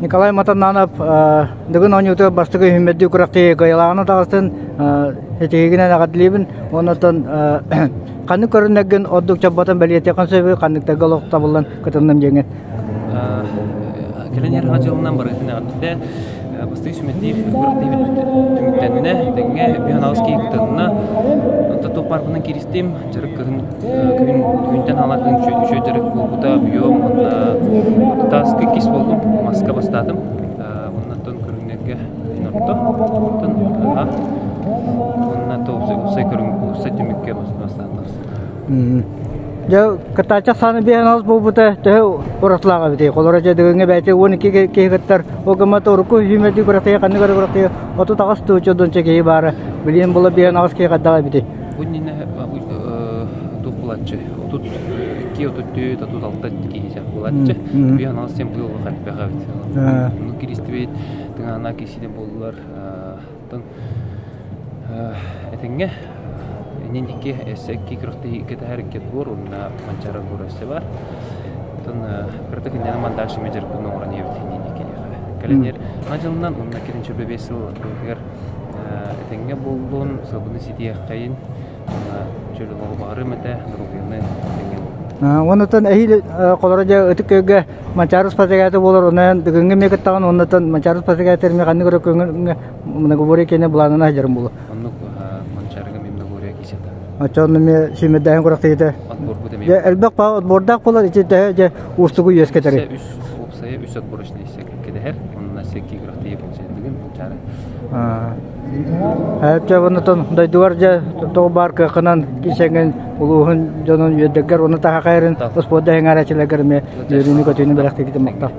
Николай Матаннанов Дыгын оонньуутугар бастакы үһүммэрдии күрэхтэһии кыайыылааҕынан таҕыстын, ситиһиигинэн эҕэрдэлиибин. Оннуттан ханнык көрүнэргин ордук чорботон бэлиэтиэххин сөбүй, ханныктарга олох табыллан кытынным диэҥҥин. Кэлэн иһэр саҥа дьылынан барыытын эҕэрдэ. Бастакы сүмэтиир күрэхтэһиибит түмүктэннэ. Тэҥҥэ бүһэн аҕыс киһи кытынна. Онтон туох баарбынан кииристим. Дьарык кыһын күһүн күһүнтэн хаала кыһын үчүгэй дьарык буолбута объем уонна тааска иккис буоллум маска бастаатым уонна көрүҥнэргэ орто оттон уонна уопсай көрүҥ уопсай түмүккэ бастаан таҕыстым. Дьэ кытааччах сааны биэһэн алыс буолбута төһө уратылаах эбитий? Холоро дьэ дыгыҥҥа бэйэтэ 12 киһи кыттар ол гыммата урукку үһүмэрдии күрэхтэһии ханнык эрэ күрэхтэһии 38 туу чодунча киһи баара билигин була биэһэн аҕыс киһи хайдах эбитий? Бу иннинэ туох буолааччы 32, 34, 36 киһи буолааччы. Биһи аналыс тем быйыл элбэх эбит. Ону киристибит, тыҥаана киисине буоллулар. Оттон этэҥҥэ иннин икки эссе икки күрэхтэһии кэтэһэр икки отбор уонна Манчаары отбор өссө бар. Оттон кыратык иннинэ мандаш эмэ дьарыкпын оҥорон иһэбит иннин икки Кэлэн иһэр дьылынан уонна кэлин 25 сыл быыһыгар Этэҥҥэ буоллун, сылгыны ситиэххэйин, чөл олоҕу баҕарыам этэ, доруобуйаны этэҥҥэ буоллун. Оннуттан эһиил холоро дьэ ытык көйгө Манчаары спартакиада буолар, онон бүгүҥҥү эмиэ кыттаҕын, оннуттан Манчаары спартакиада эмиэ ханнык эрэ көҥүлгэ многоборье киэнэ былаанына сылдьарым буолуо. Оннук Манчаарыга эмиэ многоборье киисэтэ. Оччоҕуна эмиэ сүүмэрдээһин күрэхтэһиитэ. Отборбут эмиэ. Дьэ элбэх баа отбордаах буолар, ити төһө дьэ уустугу үөскэтэри. Үс уопсайа үс отборочный кэтэһэр, онно секки күрэхтэһии буолсайдыгын Манчаары. Дьэ оннотон дойдугар дьэ тоҕо баар кыаххынан кисэҥин улууһун дьонун үөрдэргэр уонна таһаҕайарын успуорда эҥээрээччилэргэр эмиэ үөрүүнү-көтүүнү бэлэхтиигитин махтал.